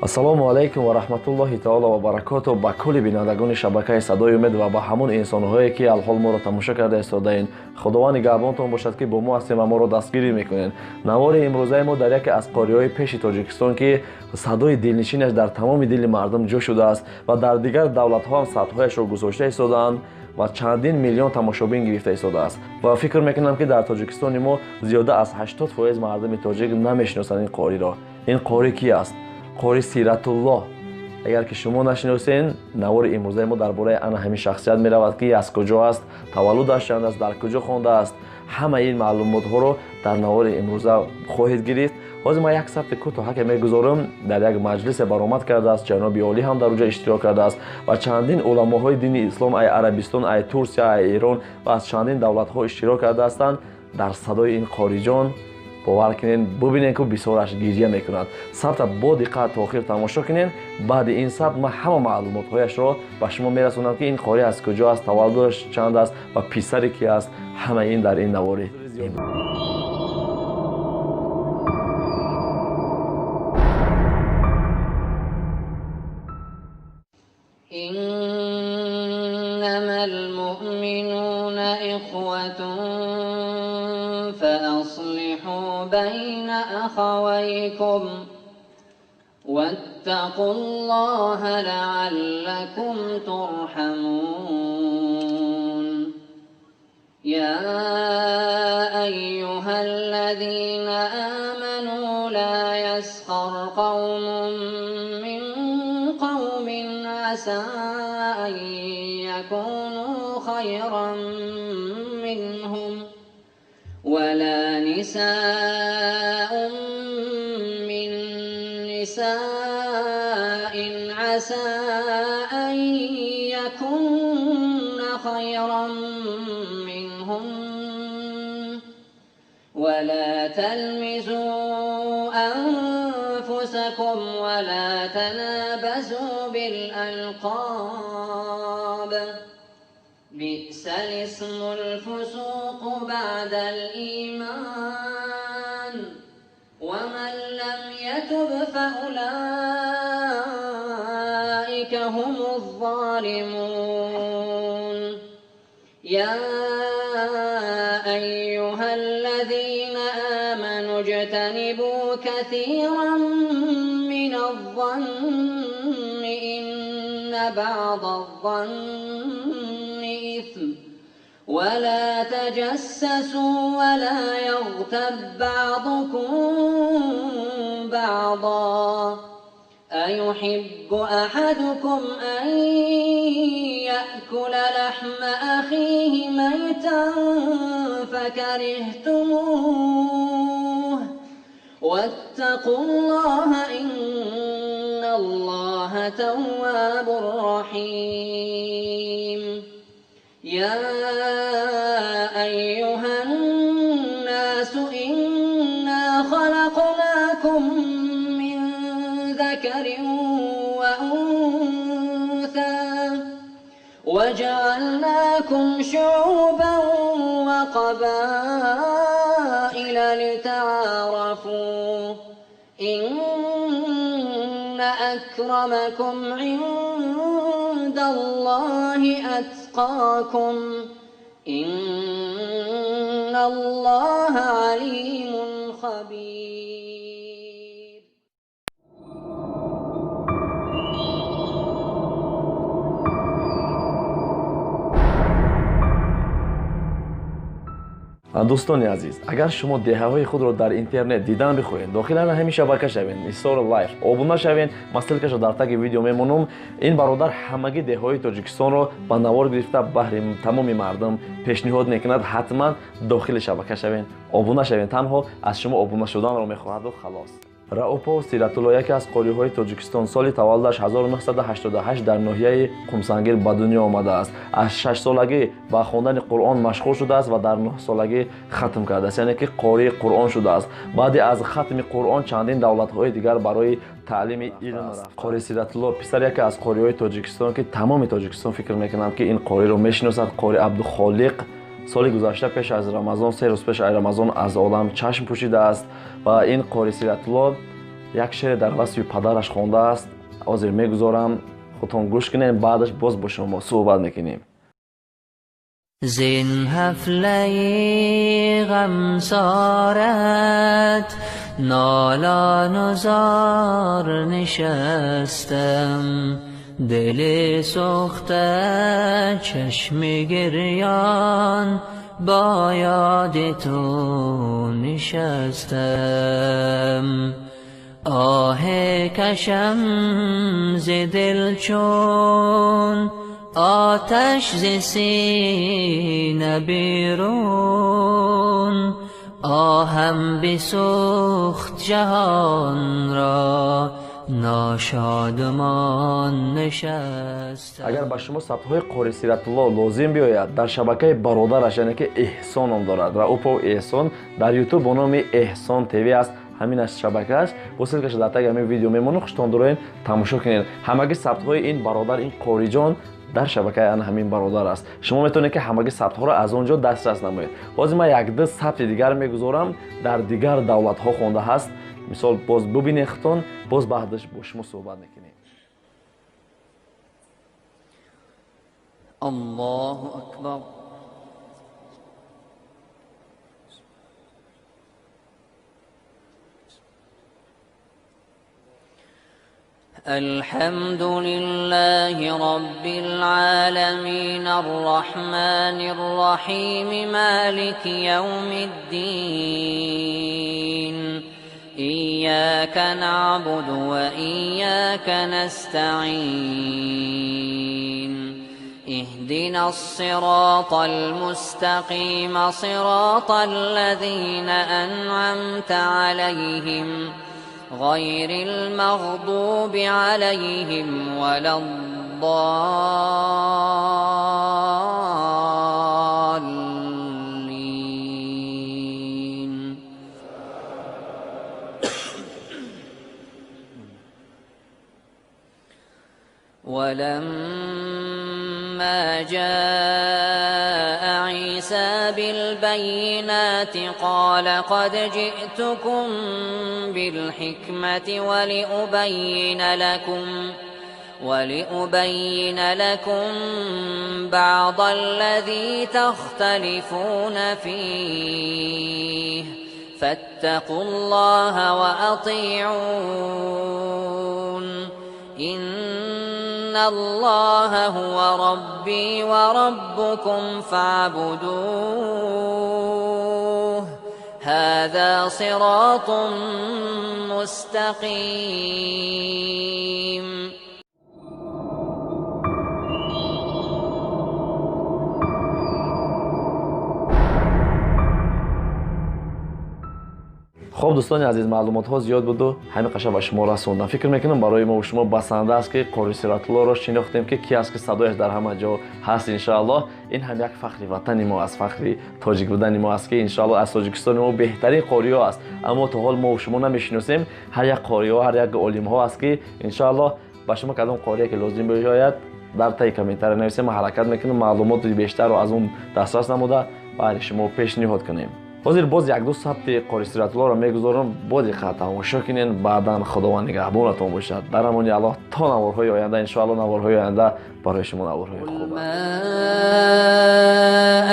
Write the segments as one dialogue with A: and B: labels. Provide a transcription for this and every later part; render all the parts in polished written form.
A: Ассалому алайкум ва раҳматуллоҳи таоло ва баракоту ба кулли бинандагони шабакаи Садои Умед ва ба ҳамон инсонҳое, ки алҳол моро тамошо карда истодаед. Худованд нигаҳбонтон бошад, ки бо мо ҳастем ва моро дастгирӣ мекунед. Навори имрӯзаи мо дар яке аз қориҳои пеши Тоҷикистон, ки садои дилнишинаш дар тамоми дили мардум ҷо шудааст ва дар дигар давлатҳо ҳам сабтҳояшро гузошта истодаанд ва чандин миллион тамошобин гирифта истодааст. Ва фикр мекунам, ки дар Тоҷикистони мо зиёда аз 80% мардуми тоҷик намешиносанд ин қориро. Ин қорӣ ки аст? Қори Сиратуллоҳ. Агар ки шумо нашиносен, навори имрӯзаи мо дар бораи ана ҳамин шахсият меравад, ки аз куҷо аст, таваллудаш чанд аст, дар куҷо хондааст. Ҳамаи ин маълумотҳоро дар навори имрӯза хоҳед гирифт. Ҳозир ман як сабти кӯтоҳаке мегузорам. Дар як маҷлисе баромад кардааст, ҷаноби олӣ ҳам дар уҷа иштирок кардааст ва чандин уламоҳои дини ислом ай Арабистон, ай Турсия, ай Эрон ва аз чандин давлатҳо иштирок кардаастанд. Дар садои ин қориҷон бовар кунед, бубинед, ку бисёраш гирья мекунад. Сабта бо диққат то охир тамошо кунед. Баъди ин сабт ман ҳама маълумотҳояшро ба шумо мерасонам, ки ин қорӣ аз куҷо аст, таваллудаш чанд аст ва писаре ки аст. Ҳамаи ин дар ин наворӣ.
B: إنما المؤمنون إخوة فأصلحوا بين أخويكم واتقوا الله لعلكم ترحمون. يا أيها الذين آمنوا لا يسخر قوم من قوم عسى أن يكونوا خيرا منهم ولا نساء من نساء عسى أن يكن خيرا منهن ولا تلمزوا أنفسكم ولا تنابزوا بالألقاب بئس الاسم الفسوق بعد الإيمان ومن لم يتب فأولئك هم الظالمون. يا أيها الذين آمنوا اجتنبوا كثيرا من الظن إن بعض الظن إثم ولا تجسسوا ولا يغتب بعضكم بعضا أيحب أحدكم أن يأكل لحم أخيه ميتا فكرهتموه واتقوا الله إن الله تواب رحيم. يا أيها الناس إنا خلقناكم من ذكر وأنثى وجعلناكم شعوبا وقبائل لتعارفوا إن أكرمكم عند الله أتقاكم إن الله عليم خبير.
A: Дӯстони азиз, агар шумо деҳаҳои худро дар интернет дидан бихоҳед, дохилан ҳамин шабака шавед, Исор Лайф, обуна шавед. Ман ссылка шо дар таги видео мемонам. Ин бародар ҳамагӣ деҳаҳои Тоҷикистонро ба навор гирифта баҳри тамоми мардум пешниҳод мекунад. Ҳатман дохили шабака шавед, обуна шавед. Танҳо аз шумо обуна шуданро мехоҳаду халос. Раупов Сиратулло яке аз қориҳои Тоҷикистон, соли таваллудаш 1988 дар ноҳияи Қумсангир ба дунё омадааст. Аз 6-солагӣ ба хондани Қуръон машғул шудааст ва дар 9-солагӣ хатм кардааст, яъне ки қории Қуръон шудааст. Баъди аз хатми Қуръон чандин давлатҳои дигар барои таълими илм рафт. Қори Сиратулло писар яке аз қориҳои Тоҷикистон, ки тамоми Тоҷикистон фикр мекунам, ки ин қориро мешиносад, қори Абдухолиқ соли гузашта пеш аз Рамазон, 3 рӯз пеш аз Рамазон аз олам чашм пӯшидааст. Ва ин қори Сиратулло Як шеъре дар васфи падараш хондааст, ҳозир мегузорам, худтон гӯш кунед, баъдаш боз бо шумо суҳбат мекунем.
B: Зин ҳафлаи ғамсорат нолону зор нишастам, дили сӯхта чашми гирён бо ёди ту нишастам. Оҳ кашам зи дил чун оташ зи сина берун, оҳам бисӯхт ҷаҳонро ношодмон нишастам.
A: Агар ба шумо сабтҳои Қори Сиратулло лозим биёяд, дар шабакаи бародараш, яъне ки Эҳсон ном дорад, Раупов Эҳсон, дар Ютуб бо номи Эҳсон ТВ аст, ҳамин аст шабакааш. Бо ссылкаша дар таги ҳамин видео мемонам, хуштон дуроен тамошо кунед. Ҳамаги сабтҳои ин бародар, ин қориҷон дар шабакаи ана ҳамин бародар аст. Шумо метавонед ки ҳамаги сабтҳоро аз он ҷо дастрас намоед. Ҳозир ман якду сабти дигар мегузорам, дар дигар давлатҳо хонда ҳаст. Мисол боз бубинед худтон, боз баъдаш бо шумо суҳбат мекунем.
B: Аллоҳу акбар. الحمد لله رب العالمين الرحمن الرحيم مالك يوم الدين إياك نعبد وإياك نستعين اهدنا الصراط المستقيم صراط الذين أنعمت عليهم غير المغضوب عليهم ولا الضالين. ولما جاء عيسى بالبينات قال قد جئتكم بالحكمة ولأبين لكم بعض الذي تختلفون فيه فاتقوا الله وأطيعون إن الله هو ربي وربكم فاعبدوه هذا صراط مستقيم.
A: Хоб дӯстони азиз, маълумотҳо зиёд буду ҳамин қаша ба шумо расондам. Фикр мекунам барои мо шумо басанда аст ки Қори Сиратуллоро шинохтем, ки ки аст, ки садояш дар ҳама ҷо ҳаст. Иншоаллоҳ ин ҳам як фахри ватани мо аст, фахри тоҷик будани мо аст, ки иншоаллоҳ аз Тоҷикистони мо беҳтарин қориҳо аст. Аммо то ҳол мо шумо намешиносем. Ҳар як қориҳо, ҳар як олимҳо аст, ки иншоаллоҳ ба шумо кадом қорие ки лозим биёяд, дар таи комментария нависем. Мо ҳаракат мекунем маълумоти бештарро аз он дастрас намуда баъди шумо пешниҳод кунем. Ҳозир боз якду сабти Қори Сиратуллоро мегузорам, бо диққат тамошо кунед. Баъдан Худованд нигаҳбонатон бошад. Дар амони Аллоҳ то наворҳои оянда. Иншоаллоҳ наворҳои оянда барои шумо наворҳои хуб.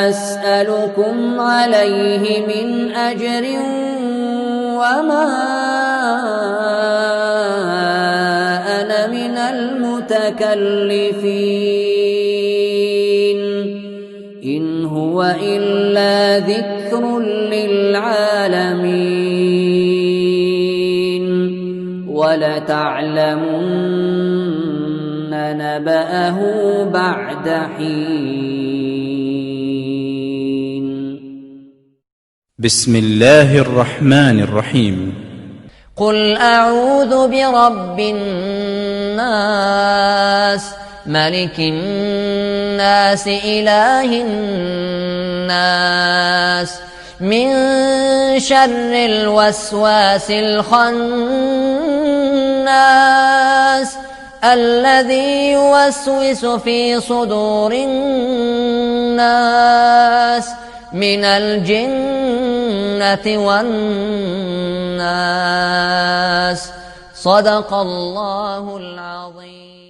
B: أسألكم عليه من أجر وما أنا من المتكلفين إن هو إلا ذكر للعالمين ولتعلمن نبأه بعد حين.
C: بسم الله الرحمن الرحيم.
B: قل أعوذ برب الناس ملك الناس إله الناس من شر الوسواس الخناس الذي يوسوس في صدور الناس من الجنة والناس. صدق الله العظيم.